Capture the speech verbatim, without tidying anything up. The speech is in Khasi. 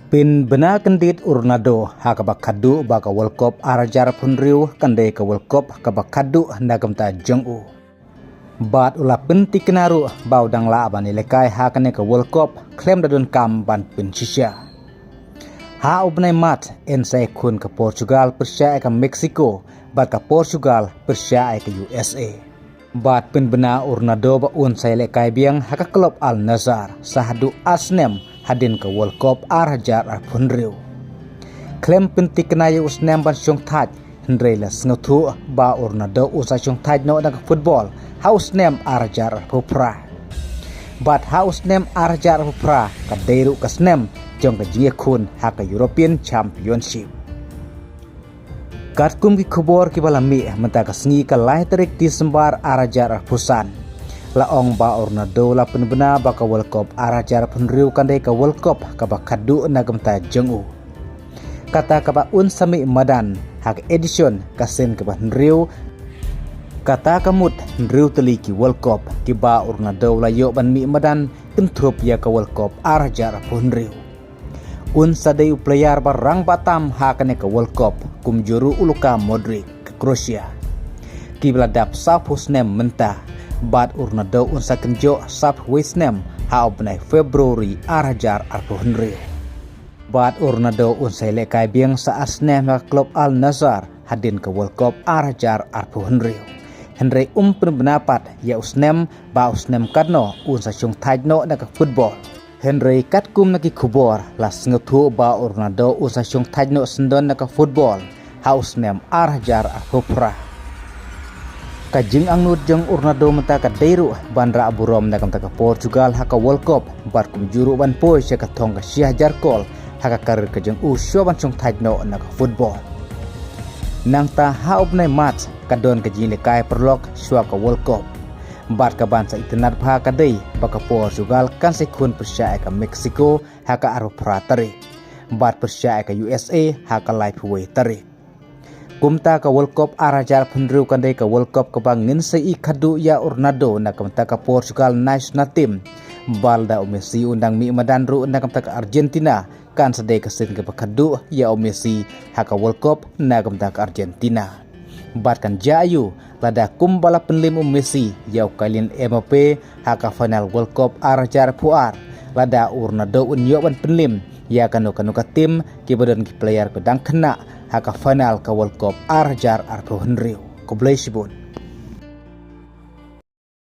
Pynbna kyndit u Ronaldo ha kaba khadduh ba ka World Cup ar hajar arphew hynriew kan dei ka World Cup kaba khadduh na ka bynta jong u. Bad u la pynthikna ruh ba u dang lah ban ïalehkai ha kane ka World Cup khlem da donkam ban pynshisha. Ha u bnai Mac, yn sa ïakhun ka Portugal pyrshah ïa ka Mexico bad ka Portugal pyrshah ïa ka U S A. Bad pynbna u Ronaldo ba un sa ïalehkai biang ha ka klub Al Nassr sa haduh ar snem hadien ka World Cup ar hajar arphew hynriew. Khlem pynthikna ïa u snem ban shongthait, hynrei la sngewthuh ba u Ronaldo un sa shongthait noh na ka football ha u snem ar hajar arphew phra. Bad ha u snem ar hajar arphew phra ka dei ruh ka snem jong ka jingïakhun ha ka European Championship. Katkum ki khubor kiba la mih mynta ka sngi ka lai tarik Disembar ar hajar arphew san, la ong ba u Ronaldo la pynbna ba ka World Cup ar hajar arphew hynriew kan dei ka World Cup kaba khadduh na ka bynta jong u. Kata kaba un sa mih madan ha ka edition ka sien kaba hynriew. Kata ka mut hynriew tylli ki World Cup kiba u Ronaldo la ïoh ban mih madan kynthup ïa ka World Cup ar hajar arphew hynriew. Un sa dei u player ba rangbah tam ha kane ka World Cup, kumjuh ruh u Luka Modric ka Croatia, kiba la dap sawphew snem mynta. Bad u Ronaldo un sa kynjoh sawphew wei snem ha u bnai February ar hajar arphew hynriew. Bad u Ronaldo un sa ïalehkai biang sa ar snem ha ka klub Al Nassr hadien ka World Cup ar hajar arphew hynriew. Hynrei um pynbna pat ïa u snem ba u snem katno un sa shongthait noh na ka football. Hynrei katkum na ki khubor la sngewthuh ba u Ronaldo un sa shongthait noh syndon na ka football ha u snem ar hajar arphew phra. Ka jingangnud jong u Ronaldo mynta ka dei ruh ban rah burom na ka bynta ka Portugal ha ka World Cup bad kumjuh ruh ban poi sha ka thong ka shi hajar kol ha ka karir ka jong u shuwa ban shongthait noh na ka football. Nangta ha u bnai Mac ka don ka jingïalehkai paralok shuwa ka World Cup. Bad kaban sa itynnad bha ka dei ba ka Portugal kan sa ïakhun pyrshah ïa ka Mexico ha ka arphew phra tarik, bad pyrshah ïa ka U S A ha ka laiphew wei tarik. Kumta ka World Cup ar hajar arphew hynriew kan dei ka World Cup kaba ngin sa ïohi khadduh ïa u Ronaldo na ka bynta ka Portugal national team. Bad lada u Messi un dang mih madan ruh na ka bynta ka Argentina, kan sa dei ka sien kaba khadduh ïa u Messi ha ka World Cup na ka bynta ka Argentina. Bad kan jia aïu lada kumba la pynliem u Messi ïa u Kylian Mbappe ha ka final World Cup ar hajar arphew ar, lada u Ronaldo un ïoh ban pynliem ïa kano kano ka team kiba don ki player ba dang khynnah ha ka final ka World Cup ar hajar arphew hynriew. Khublei shibun.